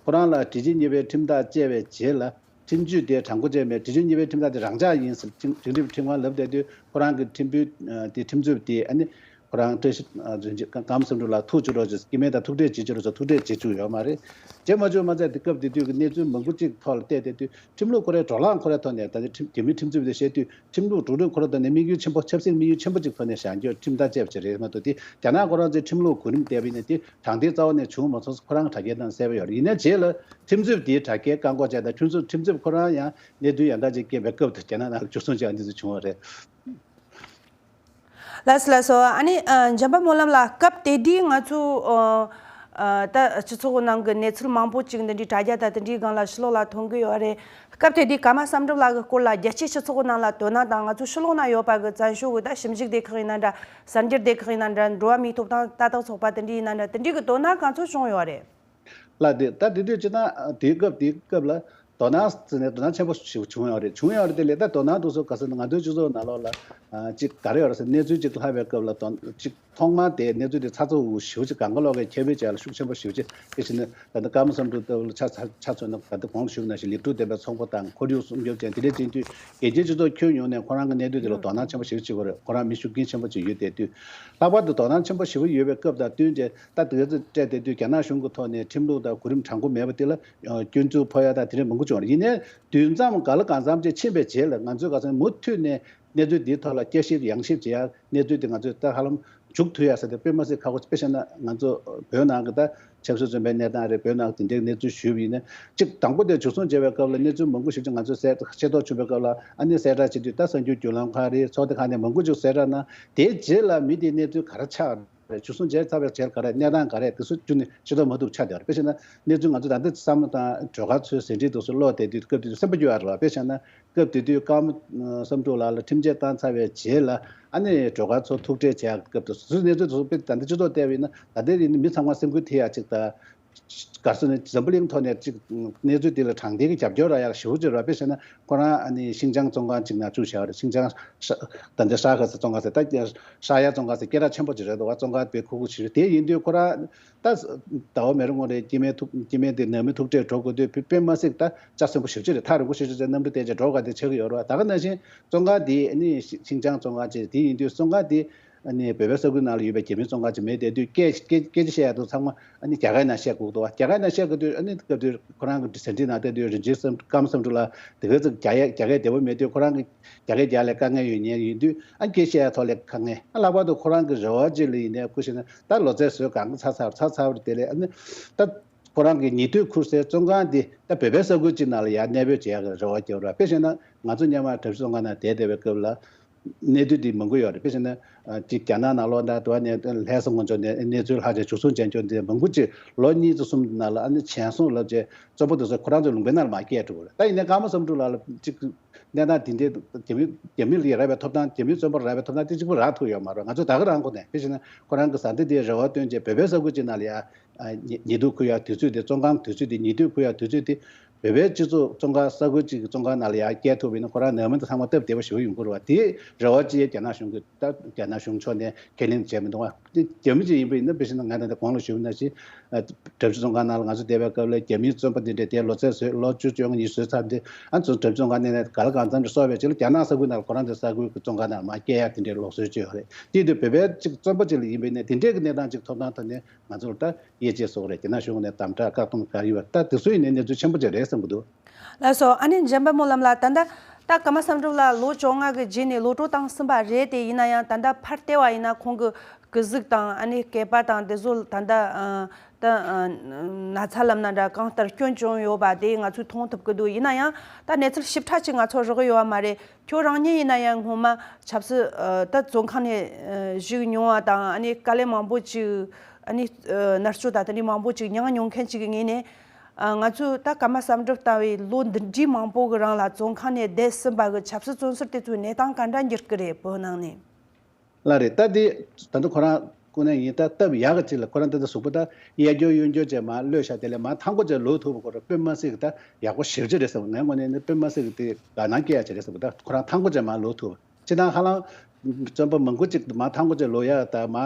ཁོ་རང་ལ་དྲི་གཅོད་གཉིས་པའི་ཁྲིམས་ཐག་བཅད་པའི་རྗེས་ལ། ཁྲིམས་གཅོད་དེ་དྲང་པོ་བྱས་མེད། དྲི་གཅོད་གཉིས་པའི་ཁྲིམས་ཐག་དེ་རང་འཇགས་ཡིན་ཟེར། ཁྲིམས་ཁྲིམས་རིམ་ཁྲིམས་ཁང་ལབ་བསྡད་དུས་ཁོ་རང་གི་ཁྲིམས་དཔོན་དེ་ཁྲིམས་རྩོད་པ་དེ་ཨ་ནི་ ཁོ་རང་བཀྲ་ཤིས་ཨ་རིན་ཆེན་ཀརྨ་བསམ་གྲུབ་ལགས་ཐུགས་ཆུ་རོགས་བྱེད། སྐྱེ་དམན་དང་ཐུག་འཕྲད་བྱེད་ཆུ་རོགས་སོགས་ཐུག་འཕྲད་བྱེད་བཅུག་ཡོད་མ་རེད། བྱེད་མ་བཅུག་མ་ཚད་དེ་སྐབས་དེ་དུས་ཀྱི་གནས་ཚུལ་མང་པོ་ཅིག་ཐོག་ལ་བལྟས་དེ་དུས་ཁྲིམས་ལུགས་ཁོ་རའི་བགྲོ་གླེང་ཁོ་རའི་ཐོག་ནས་ད་ནི་ཁྲིམས་རྒྱ་མིའི་ཁྲིམས་རྩོད་པ་དེ་བཤད་དུས་ཁྲིམས་ལུགས་འགྲོ་གྲོན་ཁོ་ར་ཐོག་ནས་དམིགས་ཡུལ་ཆེན་པོ་ཆབ་སྲིད་དམིགས་ཡུལ་ཆེན་པོ་ཅིག་ཐོག་ནས་བཞག་རྒྱུ་ཁྲིམས་ཐག་བཅད་པ་ཅིག་རེད་མ་གཏོགས་དེ་རྒྱ་ནག་ཁོ་རང་ཚོའི་ཁྲིམས་ལུགས་གོ་རིམ་བལྟས་པ་ཡིན་ན་དེ་དྲང་བདེན་རྩ་བ་ནས་བྱུང་མ་སོང་ཁོ་རང་དྲ་རྒྱའི་ནང་གསལ་པོ་ཡོད་རེད། ཡིན་ན་རྗེས་ལ་ཁྲིམས་རྩོད་དེའི་དྲ་རྒྱའི་བཀག་འགོག་བྱས་དང་ཁྲིམས་རྩོད་ཁྲིམས་རྩོད་ཁོ་རང་ཡང་གནས་ཚུལ་ཡང་དག་ཅིག་སྐྱེས་པའི་སྐབས་དུ་རྒྱ་ནག་ནང་ལ་འཇུ་བཟུང་བྱས་པ་འདི་ཚོ་བྱུང་བ་རེད། ལགས་སོ་ལགས་སོ། ཨ་ནི་ཨ་འཇམ་དཔལ་སྨོན་ལམ་ལགས། སྐབས་དེ་དུས་ང་ཚོ་ཨ་ཨ་ད་སྤྱི་ཚོགས་ནང་གི་གནས་ཚུལ་མང་པོ་ཅིག་འདི་འདྲའི་དྲ་རྒྱ་དང་དེ་འདྲའི་སྒང་ལ་ཕྱི་ལོགས་ལ་ཐོན་གི་ཡོད་རེད། སྐབས་དེ་དུས་ཀརྨ་བསམ་གྲུབ་ལགས་ཀྱི་སྐོར་ལ་རྒྱལ་སྤྱིའི་སྤྱི་ཚོགས་ནང་ལ་དོ་སྣང་དང་ང་ཚོ་ཕྱི་ལོགས་ན་ཡོད་པ་གི་བཙན་བྱོལ་གི་ད་ཞིབ་འཇུག་སྡེ་ཁག་ཡིན་ན་འདྲ། གསར་འགྱུར་སྡེ་ཁག་ཡིན་ན་འདྲ། འགྲོ་བ་མིའི་ཐོབ་ཐང་ལྟ་རྟོག་ཚོགས་པ་དེ་འདྲ་ཡིན་ན་འདྲ། དེ་འདྲའི་གི་དོ་སྣང་གང་ཚོད་བྱུང་ཡོད་རེད། ལགས་དེ་ད་དེ་དུས་སྤྱིར་བཏང་དེའི་སྐབས་དེའི་སྐབས་ལ་དོ་སྣང་ཟེར་ནས་དོ་སྣང་ཆེན་པོ་ཞིག་བྱུང་ཡོད་རེད། བྱུང་ཡོད་རེད་དེ་ལས་ད་དོ་སྣང་དུ་སོ་ག་ཟེར་ན་ང་ཚོའི་སྤྱི་ཚོགས་ནང་ལོགས་ལ་ཅིག་ག་རེ་ཡོད་རེད་ཟེར་གནས་ཚུལ་ཅིག་ལྷག་པའི་སྐབས་ལ་དོ་ཅིག་ཐོག་མར་དེ་གནས་ཚུལ་དེ་ཚ་ཚ་འུར་འུར་ཞེ་པོ་ཅིག་གང་ག་ལོག་གི་ཁྱབ་སྤེལ་བྱས་ལ་ཤུགས་ཆེན་པོ་ཞེ་པོ་ཅིག་དེ་བཞིན་ད་ལྟ་ཀརྨ་བསམ་གྲུབ་ལྟ་བུ་ལ་ཆ་ཆ་ཆ་མཚོན་ན་ད་ལྟ་གོང་ལ་ཞུས་པ་ནང་བཞིན་ལེགས་གྲུབ་ལྡན་པའི་ཚོགས་པ་དང་ཁོར་ཡུག་སྲུང་སྐྱོབ་ཅན་དེ་འདྲ་ཅན་དུས་རྒྱལ་སྤྱིའི་སྤྱི་ཚོགས་ཁྱོན་ཡོངས་ནས་ཁོ་རང་གི་གནས་སྡོད་དེ་ལ་དོ་སྣང་ཆེན་པོ་ཞེ་པོ་ཅིག་ཡོད་རེད། ཁོ་རང་མི་ཤུགས་རྐྱེན་ཆེན་པོ་ཅིག་ཡོད་བསྡད་དུས་ལྷག་པར་དུ་དོ་སྣང་ཆེན་པོ་ཞེ་པོ་ཡོད་པའི་སྐབས་དང་བསྟུན་བྱས་ད་དེ་ཚོ་སྤྲད་བསྡད་དུས་རྒྱ་ནག་གཞུང་གི་ཐོག་ནས་ཁྲིམས་ལུགས་དང་གོ་རིམ་དྲང་པོ་མེད་པ་དེ་ལ་སྐྱོན་འཛུགས་ཕོག་ཡ་དང་དེ་འདྲའི་མང་པོ་བྱུང་བ་རེད། ཡིན་ནའི་དུས་མཚམས་ག་ལ་གང་འཚམ་ཅིག་ཕྱིན་པའི་རྗེས་ལ་ང་ཚོས་ག་ཚོད་མུ་མཐུད་ནས་གནས་ཚུལ་འདིའི་ཐོག་ལ་བསྐྱར་ཞིབ་ཡང་ཞིབ་བྱེད་ཡ་གནས་ཚུལ་འདི་ང་ཚོས་ད་ཧ་ལམ་མཇུག་མཐུད་ཡ་ཟེར་ཏེ་དཔེ་མ་སྲིད་ཁག་པོ། དཔེ་བཞག་ན་ང་ཚོ་བོད་ནང་གི་ད་ཆབ་སྲིད་བཙོན་པའི་གནས་སྟངས་རེད། བོད་ནང་དེ་འདྲའི་གནས་ཚུལ་ཞུས་པ་ཡིན་ན་གཅིག་དང་པོ་དེ་འཇུ་བཟུང་བྱས་པའི་སྐབས་ལ་གནས་ཚུལ་མང་པོ་ཞིག་ཅིག་ང་ཚོས་གསལ་ཤེས་རྟོགས་བྱུང་བའི་སྐབས་ལ་ཨ་ནི་གསལ་བསྒྲགས་བྱེད་དུས་ད་གསར་འགྱུར་བརྒྱུད་ལམ་ཁག་རེད། ཚོགས་སྡེ་ཁག་ནས་མང་པོ་ཅིག་གསལ་བསྒྲགས་གནང་། དེའི་རྗེས་ལ་མི་དེའི་གནས་ཚུལ་ག་རེ་ཆགས་རེད། འཇུ་བཟུང་བྱས་ཚར་བའི་རྗེས་ག་རེ་གནས་སྟངས་ག་རེ་དེ་ཚོ་ཁྱོན་ནས་ཤེས་རྟོགས་མ་ཐུབ་ཆགས་བསྡད་ཡོད་རེད། དཔེ་བཞག་ན་གནས་ཚུལ་ང་ཚོ་ད་ལྟ་བསམ་བློ་བཏང་སྒྲོལ་དཀར་མཚོའི་ཟིན་བྲིས་དེ་ཚོ་ཀློག་བསྡད་དུས་སྐབས་དེ་དུས་སེམས་པ་སྐྱོ་ཡ་རེད་བ། དཔེ་བཞག་ན་སྐབས་དེ་དུས་ཀརྨ་བསམ་གྲུབ་ལགས་ལ་ཁྲིམས་ཆད་བཏང་ཚར་བའི་རྗེས་ལ་ཨ་ནི་སྒྲོལ་དཀར་མཚོ་ཐུག་འཕྲད་བྱས་སྐབས་དེ་ཚོ་གནས་ཚུལ་དེ་ཚོ་དཔེ་ད་ལྟ་སྤྱི་ཚོགས་བལྟས་པ་ཡིན་ན་ད་ལྟའི་ཡིན་ན་མི་ཚང་མ་སེམས་འགུལ་ཐེབས་ཡ་ཅིག་དང་། ག་རེ་ཟེར་ན་འཛམ་བུ་གླིང་ཐོག་ནས་ཅིག་གནས་ཚུལ་དེ་ལ་དྲང་བདེན་གྱི་རྒྱབ་སྐྱོར་རག་ཡག་ཞེ་པོ་ཅིག་རེད་བ། དཔེ་བཞག་ན་ཁོ་རང་ཨ་ནི་ཤིན་ཅང་བཙོན་ཁང་ཅིག་ནང་བཅུག་བཞག་རེད། ཤིན་ཅང་ཧྲ་ད་ལྟ་ཧྲ་ཧ་ཟེར་བཙོན་ཁང་ཟེར་ད་ཧྲ་ཡ་བཙོན་ཁང་ཟེར་སྐད་གྲགས་ཆེན་པོ་ཅིག་རེད་འདུག་བ། བཙོན་ཁང་དཔེ་ཁུག་ཁུག་ཅིག་རེད། དེ་ཡིན་དུས་ཁོ་རང་ད་ཟླ་བ་མེ་རི་སྔོན་རེད། སྐྱེ་དམན་ཐུག་སྐྱེ་དམན་དེ་ནང་མི་ཐུག་འཕྲད་འགྲོ་དགོས་དུས་དཔེ་དཔེ་མ་སྲིད་ད་ལྕགས་སྲིན་པོ་ཞེ་པོ་ཅིག་རེད། ཐག་རིང་པོ་ཞེ་པོ་ཅིག་གནམ་གྲུ་བསྡད་བྱས་འགྲོ་དགོས་དེ་ཆགས་ཀྱི་ཡོད་རེད་བ། ད་ག་ནང་བཞིན་བཙོན་ཁང་དེ་ཨ་ནི་ཤིན་ཅང་བཙོན་ཁང་ཅིག་རེད། དེ་ཡིན་དུས་བཙོན་ཁང་དེ། ཨ་ནི་བོད་པའི་ས་ཁུལ་ནང་ལ་ཡོད་པའི་རྒྱ་མིའི་བཙོན་ཁང་ཅིག་མེད་བསྡད་དུས་སྐད་སྐད་སྐད་ཆ་བཤད་ཡག་དུ་ཚང་མ་ཨ་ནི་རྒྱ་སྐད་ནང་བཤད་དགོས་འདུག་བ། རྒྱ་སྐད་ནང་བཤད་དགོས་དུས་ཨ་ནི་སྐབས་དུས་ཁོ་རང་གི་ཟིན་བྲིས་ནང་བལྟས་དུས་རིན་ཆེན་བསམ་ཀརྨ་བསམ་གྲུབ་ལགས་དེ་ག་ཚོད་རྒྱ་ཡག་རྒྱ་སྐད་བདེ་པོ་མེད་དུས་ཁོ་རང་གི་རྒྱ་སྐད་རྒྱག་ལས་དཀའ་ངལ་ཡོད་མཁན་ཡིན་དུས་ཨ་སྐད་བཤད་ཡག་ཐོག་ལས་དཀའ་ངལ། ཨ་ལྷག་པར་དུ་ཁོ་རང་གི་རེ་བ་ཅིག་ལ་ཡིན་ནའི་སྐུ་ཞིག་ན་ད་ལོ་ཚད་བཟོས་གང་གི་ཚར་ཚར་ཚར་བར་དེ་ལས་ཨ་ནི་ད་ཁོ་རང་གི་ཉེ་དུས་ཁུར་སའི་བཙོན་ཁང་འདི་ད་བོད་པའི་ས་ཁུལ་ཅིག་ནང་ལ་ཡར་གནས་སྤོས་བྱེད་ཡག་གི་རེ་བ་བརྒྱབ་ར། དཔེ་བཤད་ན་ང་ཚོ་སྔོན་མ་གྲྭ་བཞི་བཙོན་ཁང་ནང་བསྡད་བསྡད་པའི་སྐབས་ལ། གནས་ཚུལ་འདི་མང་པོ་ཡོད་རེད། དཔེ་བྱས་ན་ཅིག་རྒྱ་ནག་ནང་ལོགས་དང་དུ་བ་ནས་ལྷ་ས་ངོས་ཕྱོགས་ནས་གནས་ཚུལ་ལྷག་བྱས་འཇུ་བཟུང་བྱས་འཇོག་འདི་མང་པོ་ཅིག་ལོ་གཉིས་ཙམ་གསུམ་ནང་ལ་ཨ་ནི་བྱན་སོང་ལབ་བྱས་བཙོན་པ་དེ་ཚོ་ཁོ་རང་ཚོའི་ལུང་པའི་ནང་ལ་མར་བསྐྱལ་འགྲོ་གི་རེད། ད་ཡིན་ནའི་ཀརྨ་བསམ་གྲུབ་ལགས་ལ་ཅིག་གནས་སྟངས་འདི་འདྲའི་རྒྱ་མི་རྒྱ་མི་ལ་རག་པའི་ཐོབ་ཐང་རྒྱ་མིའི་བཙོན་པ་རག་པའི་ཐོབ་ཐང་དེ་གཅིག་པུ་རག་ཐུབ་ཡོད་མ་རེད། ང་ཚོ་ད་ག་རང་ཁོ་ནས་དཔེ་བྱས་ན་ཁོ་རང་གི་བཟའ་ཟླ་དེའི་རེ་བ་བཏོན་བྱས་བོད་པའི་ས་ཁུལ་ཅིག་ནང་ལ་ཡ་ཉེ་ཉེ་དུས་ཁུར་ཡག་དུས་ཚོད་དེ་བཙོན་ཁང་དུས་ཚོད་དེ་ཉེ་དུས་ཁུར་ཡག་དུས་ཚོད་དེ། བོད་པའི་སྤྱི་ཚོགས་བཙོན་ཁང་ས་ཁུལ་གཅིག་གི་བཙོན་ཁང་ནང་ལ་ཡར་བསྐྱལ་ཐུབ་པ་ཡིན་ན་ཁོ་རང་ནང་མི་དང་ཚང་མ་སྟབས་བདེ་པོ་ཞེ་པོ་ཡོང་གི་རེད་བ། དེའི་རེ་བ་ཅིག་རྒྱ་ནག་གཞུང་གིས་ད་རྒྱ་ནག་གཞུང་ཕྱོགས་ནས་ཁས་ལེན་བྱས་མི་འདུག་བ། དེ་རྒྱ་མི་ཅིག་ཡིན་པ་ཡིན་ན་དཔེ་བཞག་ན་ང་ད་ལྟ་གོང་ལ་ཞུས་པ་ནང་བཞིན་གྲྭ་བཞི་བཙོན་ཁང་ནང་ལ་ང་ཚོ་བསྡད་པའི་སྐབས་ལ་རྒྱ་མིའི་བཙོན་པ་འདི་འདྲས་དེ་ལོ་ཚད་བཟོས་ལོ་བཅུ་བཅོ་ལྔ་ཉི་ཤུ་བཟོས་ཚར་འདི་ཨ་ཚོ་གྲྭ་བཞི་བཙོན་ཁང་ནང་ནས་ག་ལ་གང་འཚམ་ཅིག་གསོ་བའི་ཆེད་ལ་རྒྱ་ནག་ས་ཁུལ་ནང་ལ་ཁོ་རང་ཚོའི་ས་ཁུལ་གྱི་བཙོན་ཁང་ནང་མར་བསྐྱལ་ཡག་དེ་འདྲའི་ལུགས་སྲོལ་ཅིག་ཡོད་རེད། དེ་དུས་བོད་པའི་ཅིག་བཙོན་པ་ཅིག་ལ་ཡིན་པ་ཡིན་ན་དེ་འདྲས་ཀྱི་གནས་སྟངས་ཅིག་ཐོབ་ཐང་ཐོག་ནས། ང་ཚོར་ད་དབྱེ་འབྱེད་བཟོ་དགོས་རེད། རྒྱ་ནག་གཞུང་ནས་དམ་དྲག་བཀག་སྡོམ་ག་རེ་ཡོད་པ་ད་དེ་ཚོ་ཡིན་ནའི་གནས་ཚུལ་ཆེན་པོ་ཅིག་རེད་བསམ་གྱི་འདུག་ལགས་སོ། ཨ་ནི་འཇམ་དཔལ་སྨོན་ལམ་ལགས། ད་ལྟ་ད་ཀརྨ་བསམ་གྲུབ་ལགས་ལོ་བཅོ་ལྔ་གི་རྗེས་ནས་གློད་གྲོལ་བཏང་ཟིན་པ་རེད་དེ། ཡིན་ན་ཡང་ད་ལྟ་ཕར་བལྟས་པ་ཡིན་ན་ཁོང་གི་སྐུ་གཟུགས་དང་ཨ་ནི་སྐེད་པ་དང་དེ་ཚོ་ད་ལྟ་ཨ་ད་ཨ་ན་ཚ་ལབ་ན་འདྲ་གང་ལྟར་སྐྱོན་བྱུང་ཡོད་པ་དེ་ང་ཚོས་མཐོང་ཐུབ་ཀྱི་འདུག་ཡིན་ན་ཡང་ད་གནས་ཚུལ་ཞིབ་ཕྲ་ཅིག་ང་ཚོར་རག་ཡོད་པ་མ་རེད། ཁྱོད་རང་ཉིད་ཡིན་ན་ཡང་སྔོན་མ་ཆབ་སྲིད་ཨ་ད་བཙོན་ཁང་ནས་ཨ་བཞུགས་མྱོང་བ་དང་ཨ་ནི་དཀའ་ལས་མང་པོ་ཅིག་ཨ་ནི་ཨ་མནར་གཅོད་དང་དེ་འདྲའི་མང་པོ་ཅིག་མྱངས་མྱོང་མཁན་ཅིག་གི་ངོས་ནས་ཨ་ང་ཚོས་ད་ཀརྨ་བསམ་གྲུབ་ལྟ་བུའི་ལོ་འདི་འདྲའི་མང་པོ་གི་རིང་ལ་བཙོན་ཁང་ནས་བསྡད་ཟིན་པ་གི་ཆབ་སྲིད་བཙོན་ཟུར་དེ་ཚོའི་གནས་སྟངས་ག་འདྲ་འགྱུར་གི་རེད་བོད་ནང་ནས། ལགས་རེད། ད་དེ་ད་ལྟ་ཁོ་རང་སྐུ་ན་ཡིན་ད་སྟབས་ཡག་གི་ཅིག་ལ་ཁོ་རང་ད་ལྟ་གཟུགས་པོ་ད་གཡས་སྐྱོར་གཡོན་སྐྱོར་བྱས་མར་གློད་ཤག་དེ་ལས་མར་ཐང་པོ་བྱས་ལོག་ཐུབ་པ་ཁོ་རང་དཔེ་མ་སྲིད་གི་ད་ཡག་པོ་ཞེ་པོ་ཅིག་རེད་བསམ། ངའི་ངོས་ནས་ནི་དཔེ་མ་སྲིད་གི་དེ་དགའ་སྣང་སྐྱེ་ཡ་ཅིག་རེད་བསམ་གི། ད་ཁོ་རང་ཐང་པོ་བྱས་མར་ལོག་ཐུབ་པ། སྤྱིར་བཏང་ཧ་ལམ་ བཙོན་པ་མང་པོ་ཅིག་མ་ཐང་གོ་ཅིག་ལོག་ཡ་ད་མ་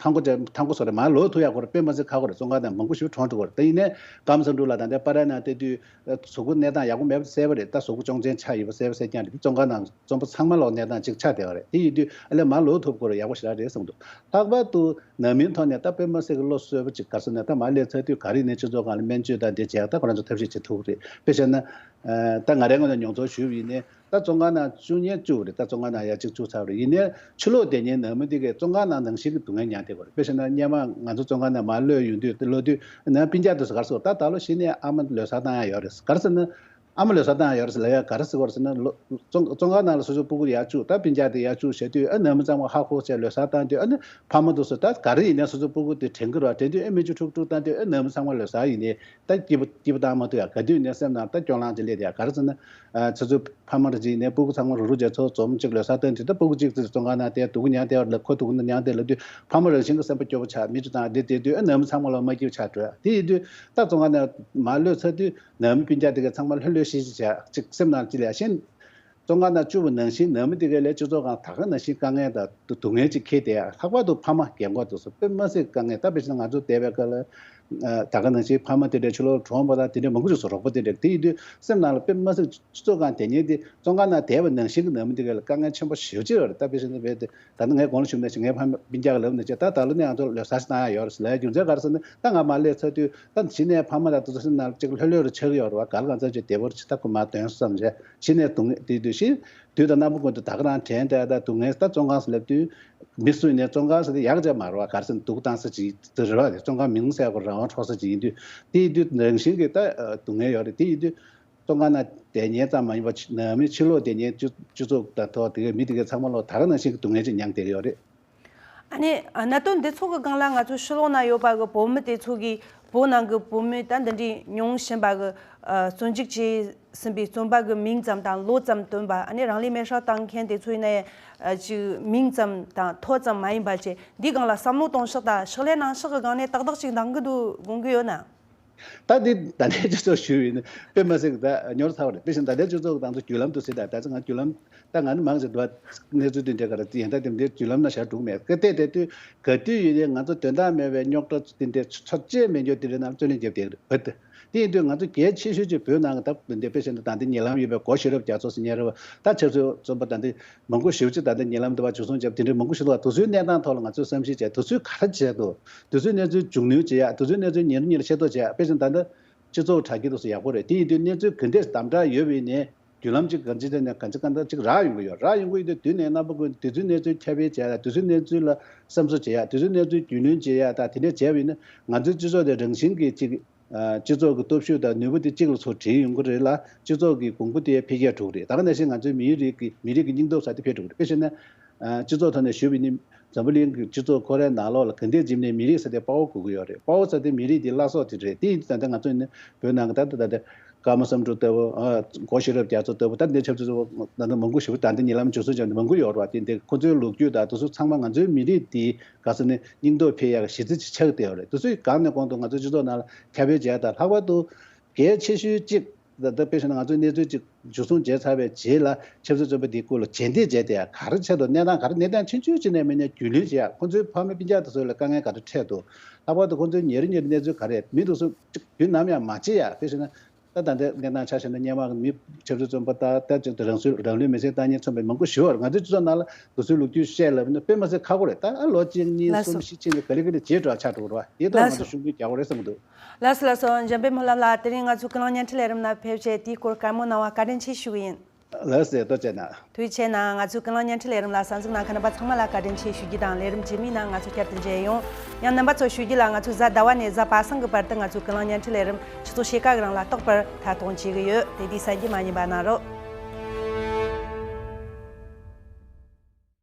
ཐང་གོ་ཅིག་ཐང་གོ་སོ་རེ་མ་ལོག་ཐུབ་ཡ་གོ་རེ་དཔེ་མ་སྲིད་ཁག་གོ་རེ། བཙོན་ཁང་ནང་མང་པོ་ཞིག་གྲོངས་འགྲོ་གོ་རེ། ད་ཡིན་ནའི་ཀམ་སན་ཀྲུ་ལ་ད་ལྟའི་པ་ར་ནང་བལྟས་དུས་གཟུགས་པོ་གནས་སྟངས་ཡག་པོ་མེད་པ་གསལ་པོ་རེད། ད་གཟུགས་པོ་ཅུང་ཅན་ཆགས་ཡོད་པ་གསལ་པོ་གསལ་རྐྱང་རེད། བཙོན་ཁང་ནང་བཙོན་པ་ཚང་མ་ལོག་གནས་སྟངས་ཅིག་ཆགས་བསྡད་པ་རེད། དེ་ཡིན་དུས་ཨ་ལས་མ་ལོག་ཐུབ་གོ་རེ་ཡག་པོ་ཞེ་དྲག་རེད་བསམ་འདུག་ལྷག་པར་དུ་ནང་མིའི་ཐོག་ནས་ད་དཔེ་མ་སྲིད་ཀྱི་བློ་གསོས་པོ་ཅིག་ག་རེ་ཟེར་ན། ད་མར་སླེབས་ཚར་དུས་ག་རེ་ཡིན་ནའི་སྤྱི་ཚོགས་སྒང་ལ་སྨན་བཅོས་དང་དེ་བྱས་ད་ཁོ་རང་ཚོ་ཐབས་ཤེས་བྱེད་ཐུབ་ཀྱི་རེད། དཔེ་བྱས་ན། ད་ང་རའི་ངོས་ནས་མྱོང་ཚོར་ཞུས་པ་ཡིན་ནའི་ད་བཙོན་ཁང་ནང་བཅུ་གཉིས་བཅུག་རེད། ད་བཙོན་ཁང་ནང་ཡ་གཅིག་བཅུག་ཚར་བ་རེད། ཡིན་ནའི་ཕྱི་ལོགས་བསྡད་མཁན་ནང་མི་དེ་གས་བཙོན་ཁང་ནང་ནང་བཞིན་གྱི་སྡུག་བསྔལ་མྱངས་བསྡད་ཀྱི་ཡོད་རེད། དཔེ་བྱས་ན་སྔོན་མ་ང་ཚོ་བཙོན་ཁང་ནང་མར་གློད་ཡོང་དུས་ལབ་དུས་ནང་སྤུན་ཀྱག་དེ་ཚོ་ག་རེ་ཟེར། ད་ད་ལོ་གཞི་ནས་ཨ་མ་ལོ་གསར་བཏང་ཡ་ཡོད་རེད། ག་རེ་ཟེར་ན། ཨ་མ་ལོ་གསར་བཏང་ཡ་ཡོད་རེད་ཟེར་ལབ་ཡ་ག་རེ་ཟེར་གྱི་ཡོད་རེད་ཟེར་ན། ལོ་བཙོན་བཙོན་ཁང་ནང་ལ་སོ་སོའི་སྤུ་གུ་ཡར་བཅུག་ད་སྤུན་ཀྱག་དེ་ཡར་བཅུག་བྱས་དུས་ཨ་ནང་མི་ཚང་མ་ཧ་གོ་བྱས་ལོ་གསར་བཏང་དུས་ཨ་ནི་ཕ་མ་དེ་ཚོ་ད་ག་རེ་ཡིན་ནའི་སོ་སོའི་སྤུ་གུ་དེ་དྲན་གྱི་རེད་བ། དྲན་དུས་ཨ་མིག་ཆུ་འཁྲུག་འཁྲུག་བཏང་དུས་ཨ་ནང་མི་ཚང་མ་ལོ་གསར་ཡིན་ནའི། ད་སྐྱིད་པོ་སྐྱིད་པོ་བཏང་མ་ཐུབ་ཡ། ག་དུས་ནས་སེམས་ནང་ད་སྐྱོ་ལངས་ཅིག་སླེབས་ཡ། ག་རེ་ཟེར་ན། ཨ་ཚོ་ཚོའི་ཕ་མ་རེ་ཅིག་ནས་སྤུ་གུ་ཚང་མ་རུག་རུག་བྱས་ཚོ་འཛོམས་ཅིག་ལོ་གསར་སྟོན་དུས་ད་སྤུ་གུ་གཅིག་ཙམ་བཙོན་ཁང་ནང་བསྡད་སྡུག་གུ་མྱངས་བསྡད་པ་ལ་ཁོ་སྡུག་གུ་མྱངས་བསྡད་ལབ་དུས་ཕ་མ་རང་བཞིན་གྱི་སེམས་པ་སྐྱོ་པོ་ཆགས། མིག་ཆུ་བཏང་བསྡད་བསྡད་དུས་ཨ་ནང་མི་ཚང་མ་ལ་མ་སྐྱིད་པོ་ཆགས་འགྲོ་ཡ། དེ་ཡིན་དུས་ད་བཙོན་ཁང་ནང་མར་གློད་ཚར་དུས་ནང་མི་སྤུན་ཀྱག་དེ་ག་ཚང་མ་ལྷོད་ལྷོད་ཤིག་ཤིག་བྱས་ཅིག་སེམས་ནང་ཅིག་ལ་ཡ་ཤེས། བཙོན་ཁང་ནང་བཅུག་པ་ནང་བཞིན་ནང་མི་དེ་གའི་ལས་སྤྱི་ཚོགས་སྒང་ད་ག་ནང་བཞིན་དཀའ་ངལ་དང་སྡུག་བསྔལ་ཅིག་འཁྱེར་བསྡད་ཡ། ལྷག་པར་དུ་ཕ་མ་རྒན་གོག་དེ་ཚོ་དཔེ་མ་སྲིད་དཀའ་ངལ། ད་དཔེ་བཞག་ན་ང་ཚོ་བསྡད་པའི་སྐབས་ལ་ཨ་ད་ག་ནང་བཞིན་ཕ་མ་དེ་འདྲ་ཕྱི་ལོགས་གྲོངས་པ་དང་དེ་འདྲ་མང་པོ་ཞིག་སོང་། རོགས་པ་དེ་འདྲ། དེ་ཡིན་དུས་སེམས་ནང་ལ་དཔེ་མ་སྲིད་སྤྱི་ཚོགས་སྒང་བསྡད་མཁན་དེ་བཙོན་ཁང་ནང་བསྡད་པ་ནང་བཞིན་གྱི་ནང་མི་དེ་གའི་ལ་དཀའ་ངལ་ཆེན་པོ་ཞེ་པོ་ཅིག་ཡོད་རེད། ད་དཔེ་བཞག་ན་བས་དེ་ད་ནི་ངས་གོང་ལ་ཞུས་ནང་བཞིན་ངའི་ཕ་མ་སྤུན་ཀྱག་གིས་ལབ་ནང་བཞིན་ད་ད་ལོ་ནས་ང་ཚོ་ལོ་གསར་ཞིག་བཏང་ཡ་ཡོད་རེད་ཟེར་ལབ་ཡ་རྒྱུ་མཚན་ག་རེ་ཟེར་ན། ད་ང་མར་སླེབས་ཚར་དུས་ད་གཞི་ནས་ཕ་མ་དང་དེ་ཚོ་སེམས་ནང་ལ་ཅིག་ལྷོད་ལྷོད་རུ་ཆགས་ཀྱི་ཡོད་རེད་བ། ག་ལ་གང་འཚམ་ཅིག་བདེ་པོ་རེད་ཅིག་ད་ཁོ་མར་ཐོན་སོང་བསམ་བྱས། གཞི་ནས་སྡུག་བསྔལ་དེ་དུས་ཤིག་དུས་དང་རྣམ་པ་ཀུན་ཏུ་ད་ག་རང་དྲན་བསྡད་ད་སྡུག་བསྔལ། ད་བཙོན་ཁང་ཟེར་ལབ་དུས་མི་སུ་ཡིན་ནའི་བཙོན་ཁང་ཟེར་དུས་ཡག་ཅིག་མ་རེད་བ། ག་རེ་ཟེར་ན་སྡུག་བཏང་ས་ཅིག་དེ་རེད་བ། དེ་བཙོན་ཁང་མིང་ཟེར་ཡ་གོ་རང་དབང་འཕྲོག་ས་ཅིག་ཡིན་དུས་དེ་ཡིན་དུས་རང་བཞིན་གྱིས་ད་སྡུག་བསྔལ་ཡོད་རེད། དེ་ཡིན་དུས། བཙོན་ཁང་ནང་བསྡད་མཁན་ཙམ་མ་ཡིན་པར་ཕྱི་ནང་མི་ཕྱི་ལོགས་བསྡད་མཁན་སྤྱི་སྤྱི་ཚོགས་དང་ཐོག་དེ་གའི་མི་དེ་གའི་ཚང་མ་ལོག་ད་ག་ནང་བཞིན་གྱི་སྡུག་བསྔལ་ཅིག་མྱངས་བསྡད་ཀྱི་ཡོད་རེད། ཨ་ནི་གནད་དོན་འདི་ཚོ་གི་སྒང་ལ་ང་ཚོ་ཕྱི་ལོགས་ན་ཡོད་པ་གི་བོད་མི་དེ་ཚོ་གིས་བོད་ནང་གི་བོད་མི་ད་འདི་འདྲའི་མྱོང་བཞིན་པ་གི་ཨ་བཙོན་འཇུག་བྱས་ཟིན་པའི་བཙོན་པ་གི་མིང་ཙམ་དང་ལོ་ཙམ་བཏོན་པ། ཨ་ནི་རང་ལུས་མེར་སྲེག་བཏང་མཁན་དེ་ཚོ་ཡིན་ན་ཡང་ཨ་ཅིག་མིང་ཙམ་དང་ཐོ་ཙམ་མ་ཡིན་པ་བཅས་འདིའི་སྒང་ལ་བསམ་བློ་གཏོང་ཕྱོགས་དང་ཕྱག་ལས་གནང་ཕྱོགས་ཀྱི་སྒང་ནས་ཏག་ཏག་ཅིག་འདང་གི་འདུག་དགོངས་ཀྱི་ཡོད་ན། ད་འདི་ད་ལྟའི་སྤྱི་ཚོགས་ཞུས་ཡིན་དཔེ་མ་སྲིད་ད་ཉོར་ཚར་བ་རེད། དཔེ་བཞིན་ད་ལྟའི་སྤྱི་ཚོགས་དང་ཚོ་བརྒྱུད་ལམ་དུ་ཟེར། ད་ད་ཚོ་ང་བརྒྱུད་ལམ་ད་ང་ནི་མང་ཆེ་འདུག་གནས་ཚུལ་དེ་འདྲ་ག་རེ་ཡིན་ད་དེ་འདྲའི་བརྒྱུད་ལམ་ན་བཞག་འགྲོ་གི་མེད། སྐད་བལྟས་བལྟས་དུས་ག་དུས་ཡིན་ནའི་ང་ཚོ་དོན་དག་མེད་པའི་རྙོག་དྲ་དེ་འདྲའི་ཚོ་བཅད་མེད་འཇོག་དེ་འདྲའི་ནང་བཙོན་ལེན་བརྒྱབ་བསྡད་ཀྱི་རེད། དེ་ཡིན་དུས་ང་ཚོ་གལ་ཆེ་ཤོས་ཅིག་བོད་ནང་གི་ད་འདི་དཔེ་བཞིན་ད་ད་འདི་ཉེ་ལམ་ཡོད་པའི་སྒོ་ཤེས་རབ་རྒྱ་མཚོ་ཟེར་མཁན་རེད་བ། ད་ཆབ་སྲིད་བཙོན་པ་ད་འདི་མང་པོ་ཞེ་པོ་ཅིག་ད་ལྟ་ཉེ་ལམ་དུ་བ་འཇུ་བཟུང་བྱས་པ་དེ་འདྲའི་མང་པོ་ཞིག་འདུག་དེ་ཚོའི་གནས་སྟངས་ཐོག་ལ་ང་ཚོས་བསམ་གཞིག་བྱས། དེ་ཚོས་ག་རེ་བྱས་འདུག་དེ་ཚོའི་གནས་ཚུལ་མཇུག་སྣོན་བྱེད་ཡ། དེ་ཚོའི་གནས་ཚུལ་ཉིན་རེ་ཉིན་རེ་ཤེས་རྟོགས་བྱེད་ཡ། དཔེ་བཞིན་ད་ལྟ་སྤྱི་ཚོགས་དྲ་རྒྱ་དེ་ཚོ་ཡག་པོ་རེད། དེ་ཡིན་དུས་གནས་ཚུལ་ག་འདྲས་དམ་དྲག་ཡོད་པ་ཡིན་ནའི་བརྒྱུད་ལམ་གཅིག་གང་ཅི་དེ་ནས་གང་ཅི་གང་ལྟར་གཅིག་རག་ཡོང་གི་ཡོད། རག་ཡོང་གི་ཡོད་དུས་དུས་ནས་རྣམ་པ་ཀུན་དེ་ཚོའི་གནས་ཚུལ་ཁྱབ་སྤེལ་བྱེད་ཡ། དེ་ཚོའི་གནས་ཚུལ་ལ་བསམ་ཚུལ་བྱེད་ཡ། དེ་ཚོའི་གནས་ཚུལ་རྒྱུས་ལོན་བྱེད་ཡ། ད་དེ་འདྲས་བྱས་པ་ཡིན་ན་ང་ཚོའི་སྤྱི་ཚོགས་དེ་རང་བཞིན་གྱིས་གཅིག་སྤྱི་ཚོགས་ཀྱི་སྟོབས་ཤུགས་དང་ནུས་པ་དེ་གཅིག་ལ་ཚུར་དྲིལ་ཡོང་གི་རེད་ལ། སྤྱི་ཚོགས་ཀྱི་གོང་བུ་དེ་འཕེལ་རྒྱས་འགྲོ་གི་རེད། ད་ག་ནང་བཞིན་ང་ཚོའི་མིའི་རིགས་ཀྱི་མི་རིགས་ཀྱི་སྙིང་སྟོབས་ཟེར་དེ་འཕེལ་འགྲོ་གི་རེད། དཔེ་བཞག་ན། ཨ་སྤྱི་ཚོགས་ཐོག་ནས་ཞུས་པ་ཡིན་ན་འཛམ་བུ་གླིང་གི་སྤྱི་ཚོགས་ཁོ་རའི་ནང་ལོགས་ལ་ག་འདྲས་བྱས་ནས་མི་རིགས་ཟེར་དེ་དཔའ་བོ་དགོས་ཀྱི་ཡོད་རེད། དཔའ་བོ་ཟེར་དེ་མི་རིགས་དེའི་བླ་སྲོག་དེ་རེད། དེ་ཡིན་དུས་ད་ལྟ་ང་ཚོ་ནི་བོད་ནང་གི་ད་ལྟ་ད་ལྟ་ཀརྨ་བསམ་གྲུབ་ལྟ་བུ། ཨ་སྒོ་ཤེས་རབ་རྒྱ་མཚོ་ལྟ་བུ། ད་འདི་ཆབ་སྲིད་ཚོགས་པ་ད་ལྟ་མང་པོ་ཞིག་ད་ལྟ་ཉེ་ལམ་འཇུ་བཟུང་བྱས་ནས་མང་པོ་ཡོད་རེད་བ། དེ་འདི་ཁོ་ཚོའི་ལོ་རྒྱུས་དང་དེ་ཚོ་ཚང་མ་ང་ཚོའི་མི་རིགས་དེའི་ག་ས་ནས་སྙིང་སྟོབས་འཕེལ་ཡག་གི་གཞི་རྩ་ཅིག་ཆགས་བསྡད་ཡོད་རེད། དེ་ཚོའི་གང་ནས་གོང་དུ་ང་ཚོའི་སྤྱི་ཚོགས་ནང་ལ་ཁྱབ་སྤེལ་བྱས་དང་། ལྷག་པར་དུ་གལ་ཆེ་ཤོས་གཅིག་ད་ལྟ་དཔེ་བཞག་ན་ང་ཚོའི་གནས་ཚུལ་ཅིག་འཇུ་བཟུང་བྱས་ཚར་བའི་རྗེས་ལ་ཆབ་སྲིད་བཙོན་པ་འདིའི་སྐོར་ལ་རྗེས་འདེད་བྱས་ཏེ་ཡང་ག་རེ་བྱས་འདུག་གནས་སྟངས་ག་རེ། གནས་སྟངས་ཆུང་ཆུང་ཅིག་ནས་མིན་ནས་རྒྱུས་ལོན་བྱེད་ཡ། ཁོང་ཚོའི་ཕ་མ་སྤུན་ཀྱག་དེ་ཚོ་ལ་དཀའ་ངལ་ག་འདྲ་འཕྲད་འདུག་ལྷག་པར་དུ་ཁོང་ཚོའི་ཉེ་རིང་ཉེ་རིང་གནས་ཚུལ་ག་རེ། མི་དེ་ཚོ་ཅིག་རྒྱུན་ནམ་ཡང་མ་བརྗེད་ཡ། དཔེ་བཞག་ན་ད་ད་ལྟའི་གནས་སྟངས་ཆ་བཞག་ན་སྔོན་མ་མི་ཆབ་སྲིད་བཙོན་པ་ད་ལྟ་ཅིག་ཏུ་རང་སྲོག་རང་ལུས་མེར་སྲེག་བཏང་མཁན་མཚོན་པའི་མང་པོ་ཞིག་ཡོད་རེད། ང་ཚོའི་སྤྱི་ཚོགས་ནང་ལ་དེ་ཚོའི་ལོ་རྒྱུས་བཤད་ལབ་ན་དཔེ་མ་སྲིད་ཁག་པོ་རེད། ད་ཨ་ལོ་གཅིག་གཉིས་ལགས་སོ། གསུམ་བཞི་ཕྱིན་ནས་ག་ལེ་ག་ལེ་བརྗེད་འགྲོ་ཆགས་འགྲོ་གི་རེད་བ། དེ་ཐོག་ལགས་ང་ཚོ་སོ། ཤུགས་སྣོན་རྒྱག་དགོས་རེད་བསམ་གྱི་འདུག་ལགས་སོ་ལགས་སོ། འཇམ་དཔལ་སྨོན་ལམ་ལགས། དེ་རིང་ང་ཚོའི་ཀུན་གླེང་བརྙན་འཕྲིན་ལས་རིམ་ནང་ཕེབས་བྱས་དེའི་སྐོར་བཀའ་མོལ་གནང་བ་བཀའ་དྲིན་ཆེ་ཞུ་གི་ཡིན། ལགས་སོ། ཐུགས་རྗེ་གནང་། ཐུགས་རྗེ་གནང་། ང་ཚོའི་ཀུན་གླེང་བརྙན་འཕྲིན་ལས་རིམ་ལ་གསན་གཟིགས་གནང་མཁན་རྣམ་པ་ཚང་མ་ལ་བཀའ་དྲིན་ཆེ་ཞུ་རྒྱུ་དང་། ལས་རིམ་རྗེས་མའི་ནང་ང་ཚོ་བསྐྱར་དུ་མཇལ་ཡོང་། ཡང་རྣམ་པ་ཚོ་ཞུ་རྒྱུ་ལ། ང་ཚོ་གཟའ་ཟླ་བ་ནས་གཟའ་པ་སངས་ཀྱི་བར་དུ་ང་ཚོའི་ཀུན་གླེང་བརྙན་འཕྲིན་ལས་རིམ་ཆུ་ཚོད་ཕྱེད་ཀ་གི་རིང་ལ་རྟག་པར་མཐའ་གཏོང་བྱེད་ཀྱི་ཡོད། དེ་དུས་གསན་རྒྱུ་མ་བསྙེལ་བ་གནང་རོགས།